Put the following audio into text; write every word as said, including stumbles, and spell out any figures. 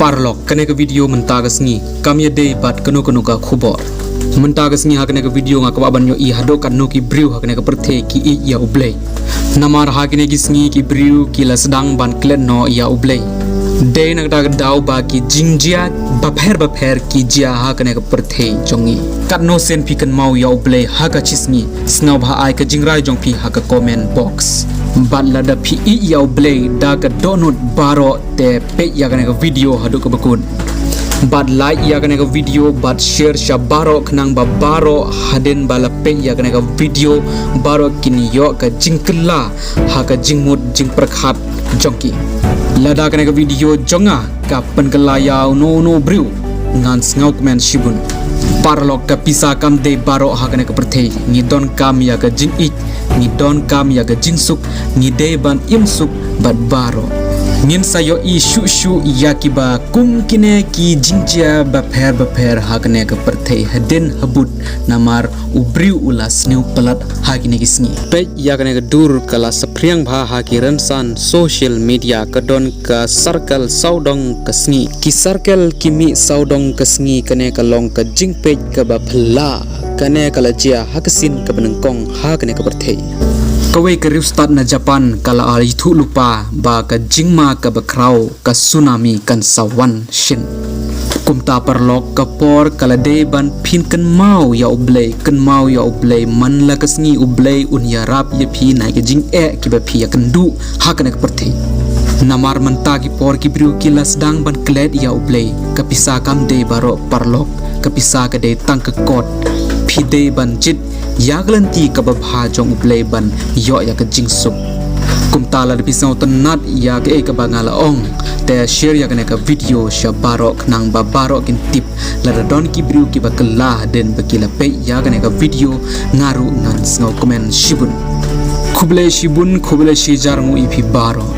Paralok, kane ka video mynta ka sngi kam ïadei bad kano kano ka khubor. Mynta ka sngi ha kane ka video nga kwah ban ïohi haduh katno ki briew ha kane ka pyrthei ki ïeit ïa U Blei. Namar ha kine ki sngi ki briew ki la sdang ban klet noh ïa U Blei. Dei na kata ka daw ba ki jingjia bapher bapher ki jia ha kane ka pyrthei jong ngi. Katno sien phi kynmaw ïa U Blei ha ka shi sngi? Sngewbha ai ka jingrai jong phi ha ka comment box. Bad lada phi ïeit ïa U Blei da ka dohnud baroh, te peit ïa kane ka video haduh kaba kut. Bad like ïa kane ka video bad share sha baroh khnang ba baroh hadien ba la peit ïa kane ka video baroh kin ïoh ka jingkylla ha ka jingmut jingpyrkhat jong ki. Lada kane ka video jong nga ka pynkylla ïa uno uno u briew, ngan sngewkmen shibun. Paralok, ka pisa kam dei baroh ha kane ka pyrthei. Ngi donkam ïa ka jingïeit, ngi donkam ïa ka jingsuk, ngi dei ban im suk bad baroh. Ngin sa ïohi shuh shuh ïa kiba kum kine ki jingjia bapher bapher ha kane ka pyrthei hadien habud, namar u briew u la sniew palat ha kine ki sngi. Peit ïa kane ka dur ka la saphriang bha ha ki rynsan social media, ka don ka circle sawdong ka sngi. Ki circle ki mih sawdong ka sngi, kane ka long ka jingpeit kaba phylla. Kane ka la jia ha ka sien kaba nyngkong ha kane ka pyrthei. Kawei ka riewstad na Japan ka la ai thuh lypa ba ka jingma kaba khraw, ka tsunami, kan sa wan shen. Kumta paralok, ka por ka la dei ban phin kynmaw ïa U Blei, kynmaw ïa U Blei man la ka sngi. U Blei un ïarap ïa phi na ka jingeh kiba phi ïakynduh ha kane ka pyrthei. Namar mynta ki por ki briew ki la sdang ban klet ïa U Blei. Ka pisa kam dei baroh paralok, ka pisa ka dei tang ka kot. Phi dei ban jied ïa ka lynti kaba bha jong U Blei ban ïoh ïa ka jingsuk. Kumta lada phi sngewtynnat ïa kaei kaba nga la ong, te share ïa kane ka video sha baroh khnang ba baroh kin tip. Lada don ki briew kiba kylla hadien ba ki la peit ïa kane ka video, nga ruh ngan sngewkmen shibun. Khublei shibun, khublei shihajar nguh ïa phi baroh.